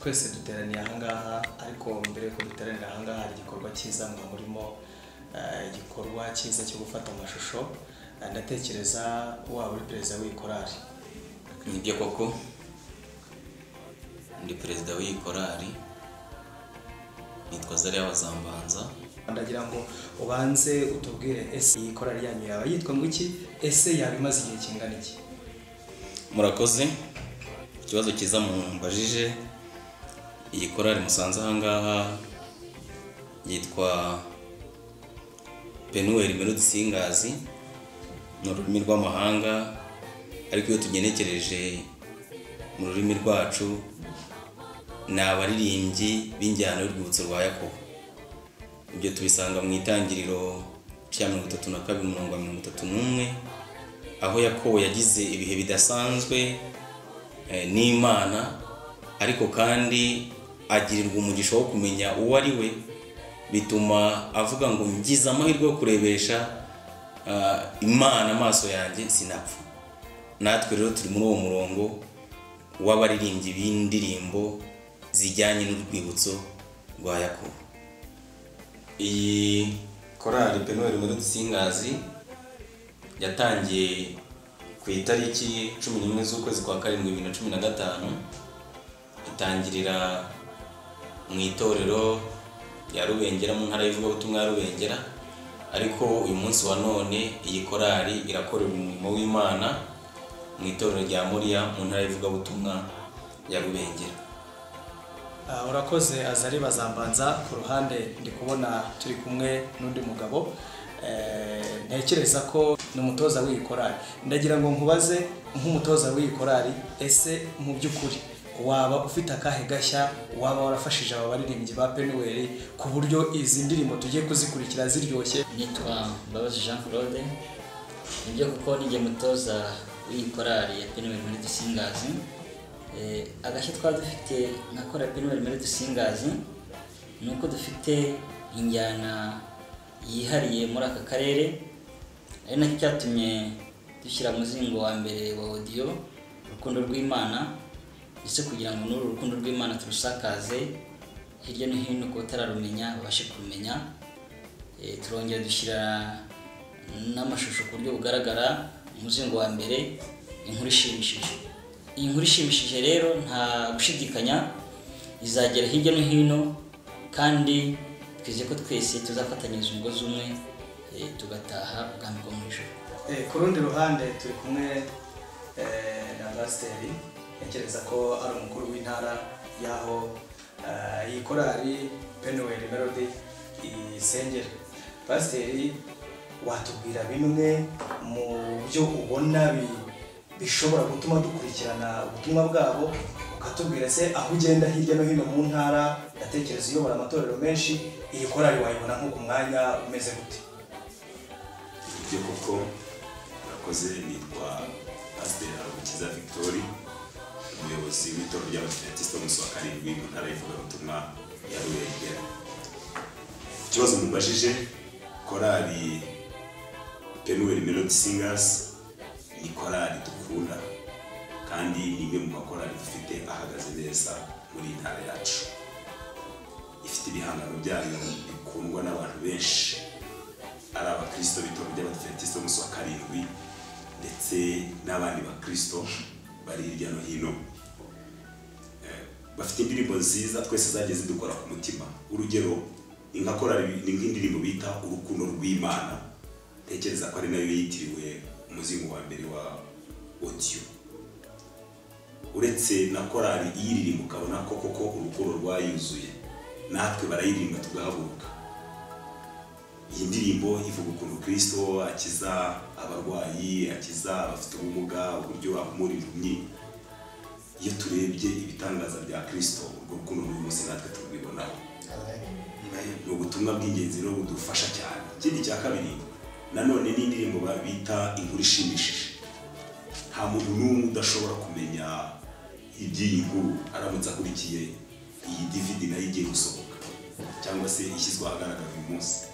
Twese duteraniye ahangaha, ariko mbere yuko duteranira ahangaha hari igikorwa cyiza mwa murimo, igikorwa cyiza cyo gufata amashusho. Ndatekereza waba uri perezida w'iyi korali. Nibyo koko, ndi perezida w'iyi korali, nitwa Zariya Bazambanza. Ndagira ngo ubanze utubwire, ese iyi korali yanyu yaba yitwa ngo iki? Ese yaba imaze igihe kingana iki? Murakoze, ikibazo cyiza mumbajije. Iyi korali musanze ahangaha yitwa Penuel Melody Singers, ni ururimi rw'amahanga, ariko iyo tugenekereje mu rurimi rwacu ni abaririmbyi b'injyana y'urwibutso rwa Yakobo. Ibyo tubisanga mu Itangiriro cya 32 umurongo wa 31, aho Yakobo yagize ibihe bidasanzwe n'Imana, ariko kandi agirirwa umugisha wo kumenya uwo ari we, bituma avuga ngo ngize amahirwe yo kurebesha Imana amaso yanjye sinapfa. Natwe rero turi muri uwo murongo w'abaririmbyi b'indirimbo zijyanye n'urwibutso rwa Yakobo. Iyi korali Penuel Melody Singers yatangiye ku itariki 11 z'ukwezi kwa 7 2015, itangirira mu itorero rya Rubengera mu ntara y'ivugabutumwa ya Rubengera, ariko uyu munsi wa none iyi korali irakorera umurimo w'Imana mu itorero rya Moriya mu ntara y'ivugabutumwa ya Rubengera. Urakoze Azari Bazambanza. Ku ruhande ndi kubona turi kumwe n'undi mugabo, ntekereza ko ni umutoza w'iyi korali. Ndagira ngo nkubaze nk'umutoza w'iyi korali, ese mu by'ukuri waba ufite akahe gashya waba warafashije aba baririmbyi ba Penuel ku buryo izi ndirimbo tugiye kuzikurikira ziryoshye? Nitwa Mbabazi Jean Claude, nibyo kuko ninjye mutoza w'iyi korali ya Penuel Melody Singers. Agashya twaba dufite nka korali Penuel Melody Singers ni uko dufite injyana yihariye muri aka karere, ari nacyo cyatumye dushyira umuzingo wa mbere wa audio Urukundo rw'Imana, ndetse kugira ngo n'uru rukundo rw'Imana turusakaze hirya no hino ku batararumenya babashe kurumenya. Turongera dushyira n'amashusho ku buryo bugaragara, umuzingo wa mbere inkuru ishimishije. Iyi nkuru ishimishije rero nta gushidikanya izagera hirya no hino, kandi twizeye ko twese tuzafatanyiriza umugozi umwe, tugataha ubwami bwo mu ijuru. Ku rundi ruhande turi kumwe na pasiteri, ntekereza ko ari umukuru w'intara y'aho iyi korali Penuel Melody isengera. Pasiteri, watubwira bimwe mu byo ubona bishobora gutuma dukurikirana ubutumwa bwabo, ukatubwira se aho ugenda hirya no hino mu ntara, ndatekereza uyobora amatorero menshi, iyi korali wayibona nko ku mwanya umeze gute? Ibyo koko murakoze. Nitwa Pasiteri Harukiza Victoire, umuyobozi w'itorero ry'Abadiventisite b'umunsi wa 7 mu ntara y'ivugabutumwa ya Rubengera. Ikibazo mubajije, korali Penuel Melody Singers ni korali dukunda kandi ni imwe mu makorali dufite ahagaze neza muri iyi ntara yacu. Ifite ibihangano byayo bikundwa n'abantu benshi, ari abakristo b'itorero ry'Abadiventisite b'umunsi wa 7 ndetse n'abandi bakristo bari hirya no hino. Bafite indirimbo nziza twese zagiye zidukora ku mutima. Urugero ni nka korali, ni nk'indirimbo bita Urukundo rw'Imana, ntekereza ko ari nayo yitiriwe umuzingo wa mbere wa audio. Uretse na korali iyiririmba ukabona ko koko urukundo rwayuzuye, natwe barayiririmba tugahaguruka. Iyi ndirimbo ivuga ukuntu Kristo akiza abarwayi, akiza abafite ubumuga, uburyo ahumura impumyi. Iyo turebye ibitangaza bya Kristo, urwo rukundo n'uyu munsi natwe turwibonaho. Ni ubutumwa bw'ingenzi rero budufasha cyane. Ikindi cya kabiri nanone ni indirimbo bita Inkuru Ishimishije. Nta muntu n'umwe udashobora kumenya iby'iyi nkuru aramutse akurikiye iyi DVD nayo igiye gusohoka cyangwa se ishyizwe ahagaragara uyu munsi.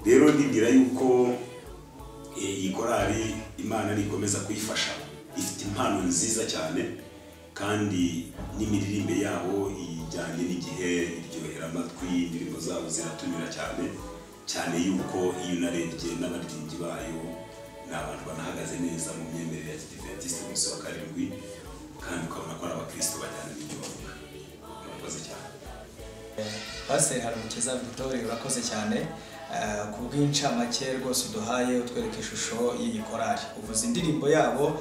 Rero ndibwira yuko iyi korali Imana nikomeza kuyifasha, ifite impano nziza cyane Kandi n'imiririmbe yabo ijyanye n'igihe, iryohera amatwi, indirimbo zabo ziratunyura cyane cyane yuko iyo unarebye n'abaririmbyi bayo ni abantu banahagaze neza mu myemerere ya Kidiventiste umunsi wa karindwi, kandi ukabona ko ari abakristo bajyana n'ibyo bavuga. Murakoze cyane. Pasiteri Harumukiza Victoire, urakoze cyane ku bw'incamake rwose uduhaye, utwereka ishusho y'iyi korali. Uvuze indirimbo yabo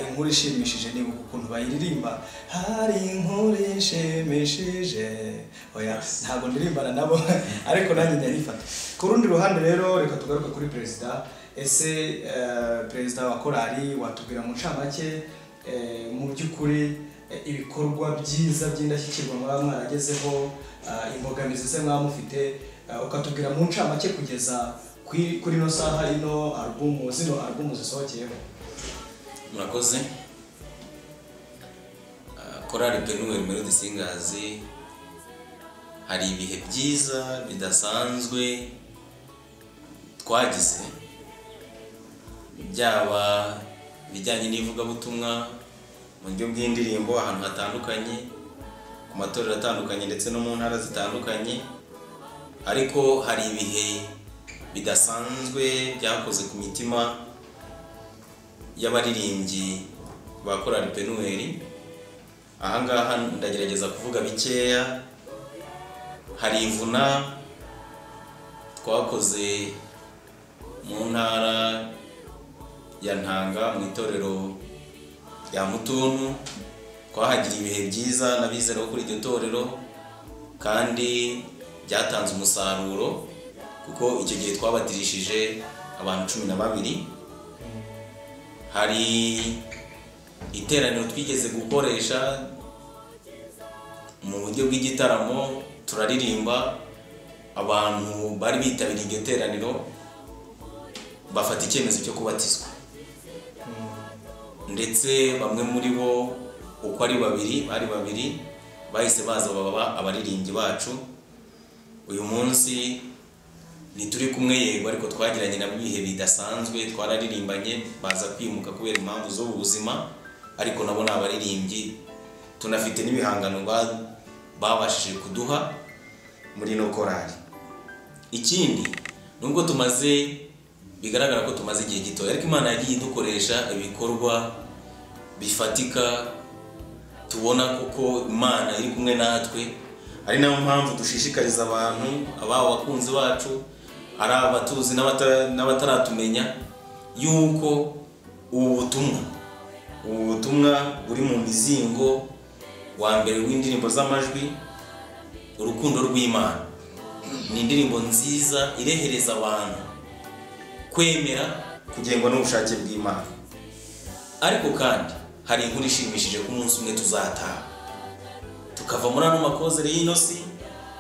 inkuru ishimishije, niba ukuntu bayiririmba hari inkuru ishimishije. Oya, ntabwo ndirimbana nabo ariko nanjye ndayifata. Ku rundi ruhande rero reka tugaruke kuri perezida. Ese perezida wa korali, watubwira mu ncamake mu by'ukuri ibikorwa byiza by'indashyikirwa mwaba mwaragezeho, imbogamizi se mwaba mufite, ukatubwira mu ncamake kugeza kuri ino saha ino alubumu, zino alubumu zisohokeyeho? Murakoze. Korali Penuel Melody Singers, hari ibihe byiza bidasanzwe twagize, byaba ibijyanye n'ivugabutumwa mu buryo bw'indirimbo ahantu hatandukanye, ku matorero atandukanye ndetse no mu ntara zitandukanye. Ariko hari ibihe bidasanzwe byakoze ku mitima y'abaririmbyi ba Korali Penuel. Ahangaha ndagerageza kuvuga bikeya. Hari ivuna twakoze mu ntara ya Ntanga mu itorero rya Mutuntu, twahagiriye ibihe byiza n'abizera bo kuri iryo torero, kandi byatanze umusaruro kuko icyo gihe twabatirishije abantu 12. Hari iteraniro twigeze gukoresha mu buryo bw'igitaramo, turaririmba, abantu bari bitabiriye iryo teraniro bafata icyemezo cyo kubatizwa, ndetse bamwe muri bo uko ari babiri bari babiri bahise baza baba abaririmbyi bacu. Uyu munsi ntituri kumwe yego, ariko twagiranye nabo ibihe bidasanzwe, twararirimbanye, baza kwimuka kubera impamvu z'ubu buzima, ariko nabo ni abaririmbyi, tunafite n'ibihangano babashije kuduha muri ino korali. Ikindi, nubwo tumaze, bigaragara ko tumaze igihe gito, ariko Imana yagiye idukoresha ibikorwa bifatika, tubona koko Imana iri kumwe natwe. Ari nayo mpamvu dushishikariza abantu, ababa abakunzi bacu, ari abatuzi n'abataratumenya, yuko ubu butumwa buri mu mizingo wa mbere w'indirimbo z'amajwi, urukundo rw'Imana. Ni indirimbo nziza irehereza abantu kwemera kugengwa n'ubushake bw'Imana. Ariko kandi hari inkuru ishimishije ko umunsi umwe tuzataha, tukava muri ano makozere y'ino si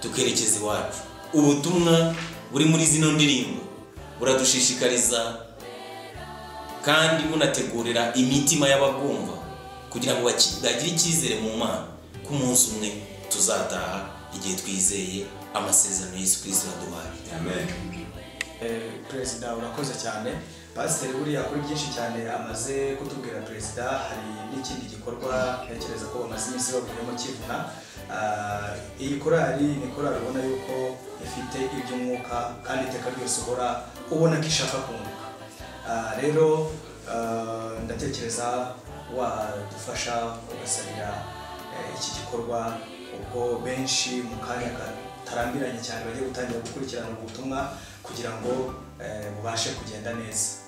tukerekeza iwacu. Ubutumwa buri muri zino ndirimbo buradushishikariza kandi bunategurira imitima y'ababwumva kugira ngo bagire icyizere mu Mana ko umunsi umwe tuzataha igihe twizeye amasezerano Yesu Kristo yaduhaye. Amen. Perezida, urakoze cyane. Pasiteri buriya kuri byinshi cyane amaze kutubwira perezida, hari n'ikindi gikorwa ntekereza ko bamaze iminsi bavuyemo kivuna. Iyi korali ni korali ubona yuko ifite iby'umwuka kandi iteka ryose uhora ubona ko ishaka kunguka. Rero ndatekereza wadufasha ugasabira iki gikorwa, ubwo benshi mu kanya katarambiranye cyane bagiye gutangira gukurikirana ubutumwa kugira ngo bubashe kugenda neza.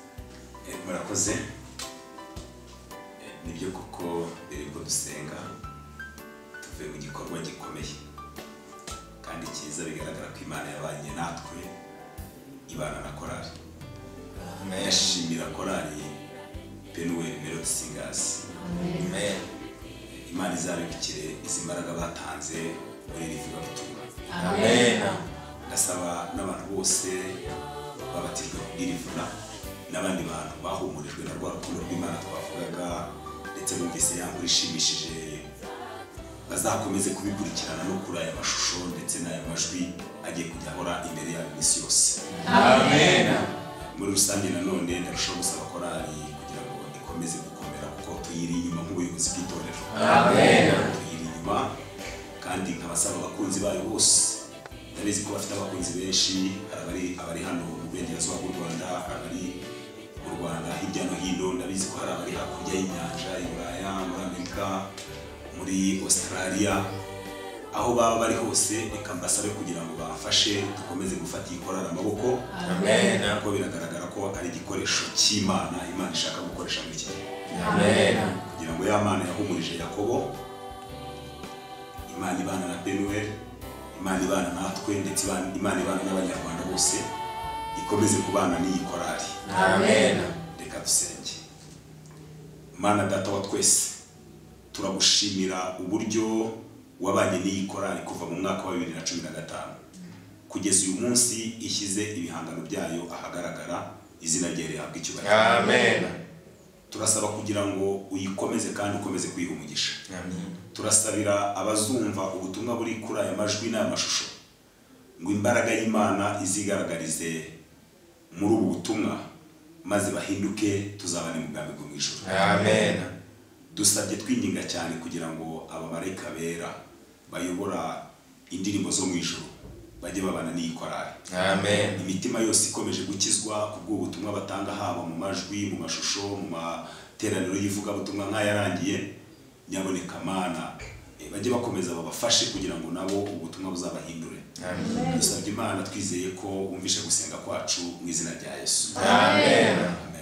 Murakoze. Nibyo koko mbere yuko dusenga tuve mu gikorwa gikomeye kandi cyiza, bigaragara ko Imana yabanye natwe, ibana na korali. Ndashimira korali Penuel Melody Singers. Amen. Imana izabibikire izi mbaraga batanze muri iri vugabutumwa. Amen. Ndasaba n'abantu bose babatijwe kubw'irivuna n'abandi bantu bahumurijwe na rwa rukundo rw'Imana twavugaga, ndetse bumvise ya nkuru ishimishije, bazakomeze kubikurikirana no kuri aya mashusho ndetse n'aya majwi agiye kujya ahora imbere yabo iminsi yose. Amen. Muri rusange nanone ndarushaho gusaba korali kugira ngo ikomeze gukomera, kuko turi Tuyiri inyuma nk'ubuyobozi bw'itorero. Tuyiri inyuma kandi nkabasaba abakunzi bayo bose. Ndabizi ko bafite abakunzi benshi, hari abari hano mu burengerazuba bw'u Rwanda, abari mu Rwanda hirya no hino, ndabizi ko hari abari hakurya y'inyanja, i Buraya, muri Amerika, muri Australia, aho baba bari hose. Reka mbasabe kugira ngo bafashe dukomeze gufata iyi korali amaboko. Amen. Kuko biragaragara ko ari igikoresho cy'Imana, Imana ishaka gukoresha muri iki gihe. Amen. Kugira ngo ya Mana yahumurije Yakobo, Imana ibana na Penuel, Imana ibana natwe, ndetse Imana ibana n'Abanyarwanda bose, ikomeze kubana n'iyi korali. Amen. Reka dusenge. Mana Data wa twese, turagushimira uburyo wabanye n'iyi korali kuva mu mwaka wa 2015 kugeza uyu munsi ishyize ibihangano byayo ahagaragara, izina rye rihabwa icyubahiro. Amen. Turasaba kugira ngo uyikomeze kandi ukomeze kuyiha umugisha. Amen. Turasabira abazumva ubutumwa buri kuri aya majwi n'aya mashusho ngo imbaraga y'Imana izigaragarize muri ubu butumwa, maze bahinduke, tuzabane mu bwami bwo mu ijuru. Amen. Dusabye twinginga cyane kugira ngo abamarayika bera bayobora indirimbo zo mu ijuru bajye babana n'iyi korali. Amen. Imitima yose ikomeje gukizwa kubw'ubutumwa batanga, haba mu majwi, mu mashusho, mu materaniro y'ivugabutumwa nk'ayarangiye, nyaboneka Mana, bajye bakomeza babafashe kugira ngo nabo ubutumwa buzabahindure. Amen. Dusabye Imana twizeye ko wumvishe gusenga kwacu mu izina rya Yesu. Amen. Amen.